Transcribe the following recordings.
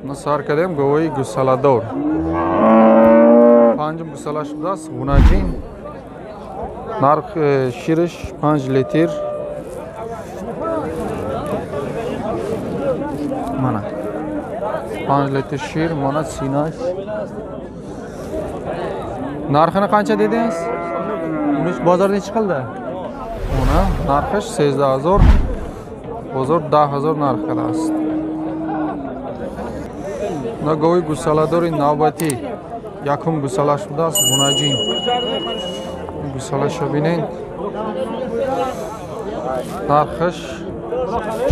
Мо сар кардем говои гусаладор. Панҷум гусала шудааст, ғунаҷин. Нарх шириш 5 литр. Мана 5 литр шир, мана синаш. Нархini qancha dedingiz? Bozor nechi qildi? Uni narxi 13 000, bozor 10 000 нарх кардааст. На гови гусаладори навбатӣ якум гусала шудааст, ғунаҷин. Гусалаша бинед. Нархаш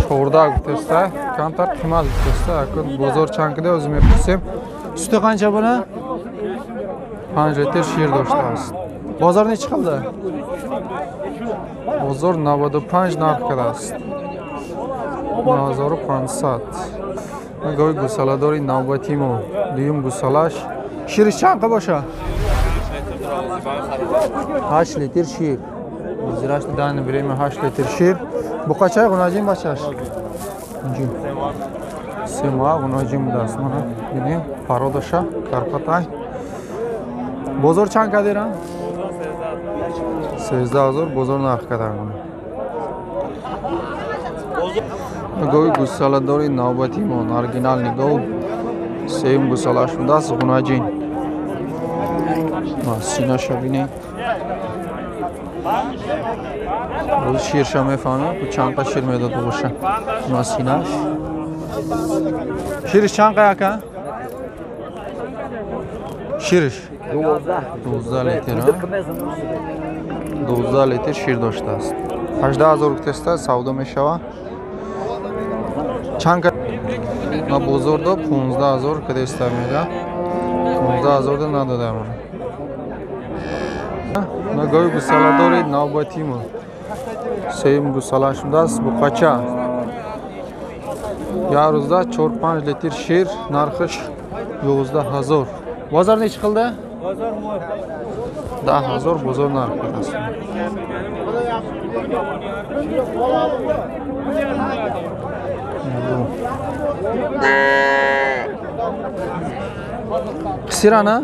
14 гуфтаста, камтар қимат гуфтаста. Акун бозор чанд кида o'zi мепурсем. Сути қанча буна? 5 литр шир доштааст. Бозор nechi qildi? Бозор 95 нарх кардааст. 9500. Гови гусаладори навбатӣ мо дуюм гусалаш. Шириш чанд қа боша? 8 литр шир. Зираш данный время 8 литр шир. Буқачай ғунаҷин бачаш? 3 моҳ ғунаҷин будааст. Мана бинем породаша карпатай. Бозор чанд кардира? 13 000 бозор нарх карда. Гови гусаладори навбати мо оригинальный гов сеюм гусала шудааст, ғунаҷин. Синаша бинед. Боз ширша мефаҳмем, чанд қа шир медод боша. Ма синаш. Шириш чанд қа, ака? Шириш 12 литр, 12 литр шир доштааст. 18 000 гуфтаста, савдо мешава. Чанд на бозор до 15 000 кадеста мега. 15 000 да надодаем. На гови гусаладори навбатимо. Сеюм гусала шудааст, буқача. Як рӯзда 4-5 литр шир, нархиш 11 000. Бозор nechi qildi? 10 000 бозор нарх кардааст. Қисирана?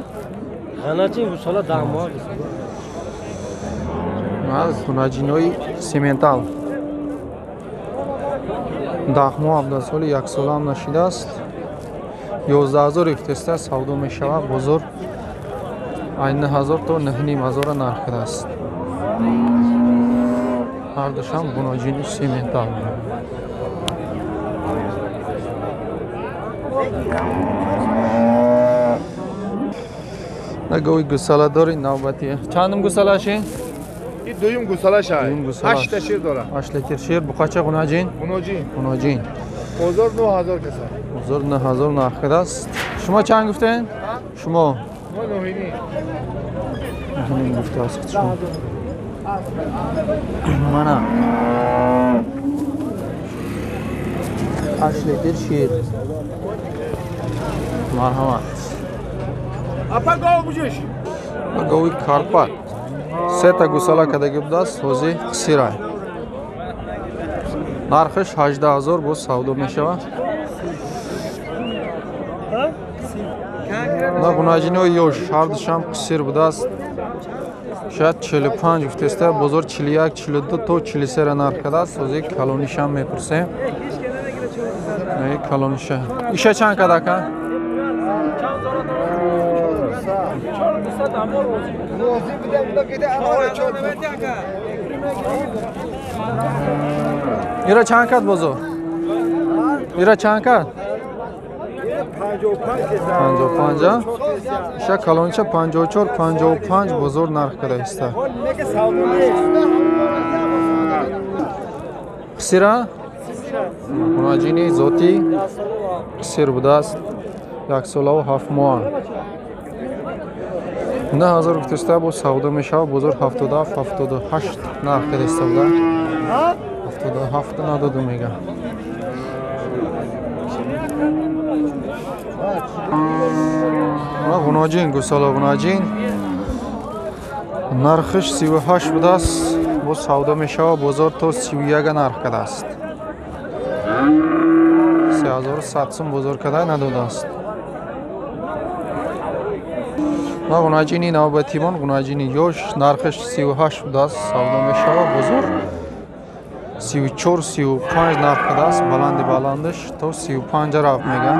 Ғанаҷин гусола 10 моҳ. Ғунаҷинои сементал. 10 моҳ абдасоли яксолаам нашидааст. 11 000 ифтеста савдо мешавад, бозор ай 9 000 то 9 500 нарх кардааст. Ҳардушам ғунаҷини сементал. На гови гусаладори навбатӣ. Чандум гусалаши? Ин дуюм гусалаш ай. Дуюм гусалаш. 8 шир дора. 8 литр шир. Буқача ғунаҷин? Ғунаҷин. Ғунаҷин. Бозор 9000 каса. Бозор 9000 нарх кардааст. Шумо чанд гуфтед? Шумо? Мо 9.5. 9.5 гуфтааст шумо. Мана. 8 литр шир. Марҳамат. Апа гов буҷиш. Гови карпат. Сета гусала кадаги будааст, ҳозир қисирай. Нархиш 18 000 боз савдо мешавад. На ғунаҷинои ёш ҳардушам қисир будааст. Шояд 45 гуфтеста, бозор 41, 42 то 43 нарх кардааст. Ҳозир калонишам мепурсем. Калониша. Иша чанд кад, ака? Розӣ будам, буда кида. Ира чанд кад бозор? Ира чанд кад? 55. Иша калонча 54, 55 бозор нарх када иста. Қисира? Мунаҷини зотӣ қисир будааст. 1 солаву 7 моҳ. 9000 гуфтаста, бо савдо мешавад, бозор 77, 78 нарх када иста буда. 77 надоду мега. Ғуноҷин, гусола ғуноҷин. Нархиш 38 будааст, боз савдо мешавад, бозор то 31 нарх кардааст. 4100 сум бозор када надодааст. Ма ғунаҷини навбатимон ғунаҷини ёш нархаш 38 будааст, савдо мешавад. Бозор 34 35 нарх кадааст, баланди баландаш то 35 рафт меган.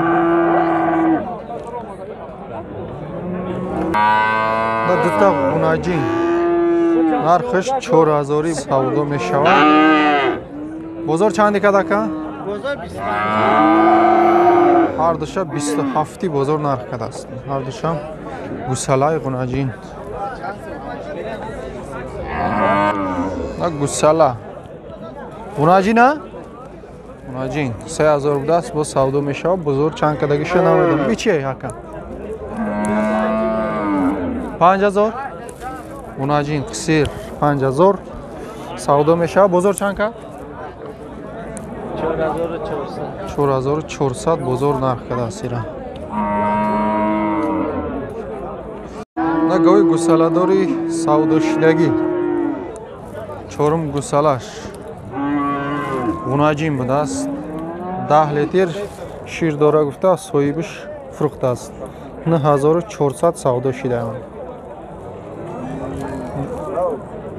Дута ғунаҷин нархаш 4000 савдо мешавад. Бозор чанди кад ака? Бозор 25. Ҳар душа 27 бозор нарх кадааст. Ҳар душа гусалаи ғунаҷин. На гусала. Ғунаҷина? Ғунаҷин 3000 будааст, боз савдо мешавад. Бозор чанд кадагиша намедонам. Бичи ака? 5000. Ғунаҷин қисир 5000 савдо мешавад. Бозор чанд кад? 4400 бозор нарх кадааст ира. На гови гусаладори савдошидагӣ. Чорум гусалаш ғунаҷин будааст. 10 литр шир дора гуфта соҳибаш фурӯхтааст. 9400 савдо шидаам.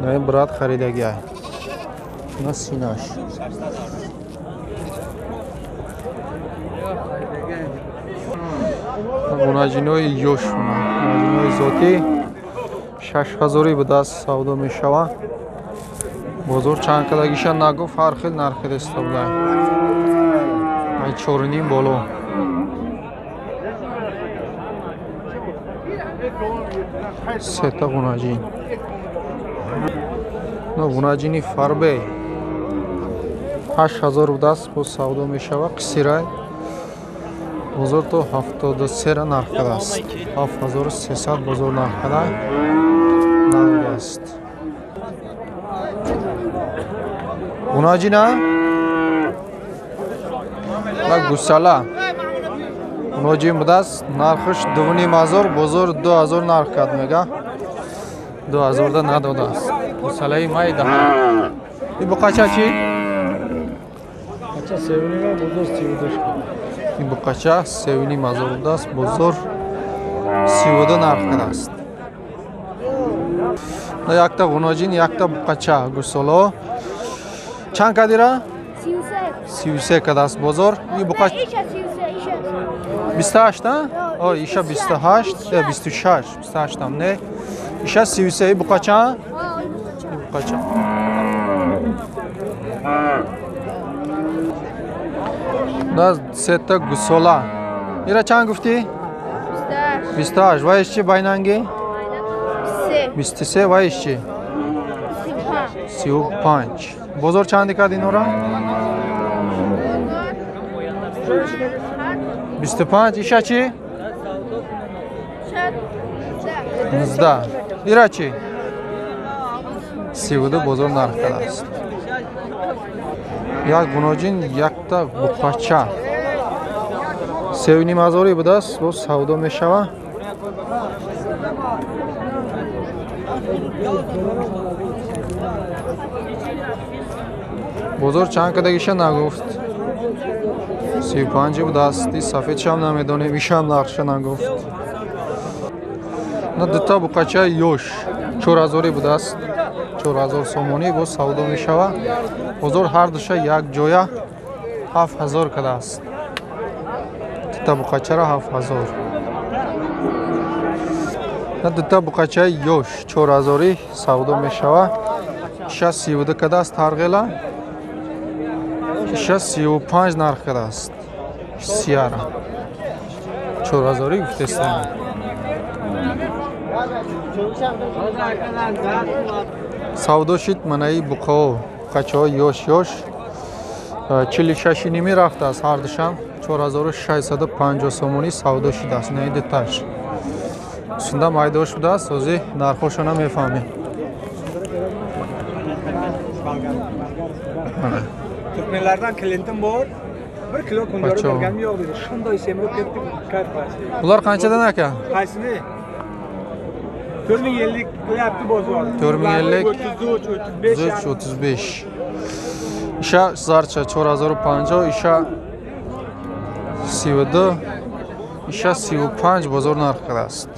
На брат харидагӣ. На синаш. Ғунаҷинои ёш, ғунаҷинои зотӣ 6000 будааст, савдо мешавад. Бозор чанд калагиша нагуфт, ҳар хел нархи деста буда. Ай 4.5 боло. Сета ғунаҷин. На ғунаҷини фарбе 8000 будааст, боз савдо мешавад. Қисирай бозор то 73 нарх кадааст. 7300 бозор нарх када надодааст. Ғунаҷина? На гусала. Ғунаҷин будааст, нархаш 2500, бозор 2000 нарх кад мега. 2000 да надодааст. Гусалаи майда. И буқача чи? Қача 3.5 бозор 32. Ин буқача 3.5 будааст, бозор 32 нарх кадааст. Якта ғуноҷин, якта буқача гусоло. Чанд кадира? 33 кадааст бозор. И буқач 28 а? О, иша 28, 26, 28 ам не. Иша 33, буқача? И буқача. На сета гусола. Ира чанд гуфтӣ? 28. Ваиш чи байнанги? 23. Ваиш чи? 35. Бозор чанди кад инора? 25. Иша чи? 19. Ира чи? 32 бозор нарх кадааст. Як ғуноҷин, якта буқача. 3.5 будааст, боз савдо мешавад. Бозор чанд кадагиша нагуфт. 35 будааст. И сафедшам намедонем, ишам нархша нагуфт. На дута буқача ёш 4000 будааст. 4000 сомонӣ боз савдо мешавад. Бозор ҳар душа як ҷоя 7000 кадааст. Дута буқачара 7000. На дута буқачаи ёш 4000 савдо мешавад. Иша 32 кадааст ҳарғела. Иша 35 нарх кадааст. Сияра. 4000 гуфтестам. Савдо шид манаи буқао, буқачаҳо ёш ёш 46.5 рафтааст ҳар душам 4650 сомонӣ савдо шидааст. Инаи дуташ. Сунда майдош будааст, ҳозир нархҳошо намефаҳмем. Turkmenlardan klientim bor. 1 kilo kundori berganim yo'q dedi. Shunday semirib ketdi, kayf qilasiz. Bular qanchadan aka? Qaysini? 4050 qilyapti bozor. 4050 33 35 35. Иша зарча 4050, иша 32, иша 35 бозор нарх кардааст.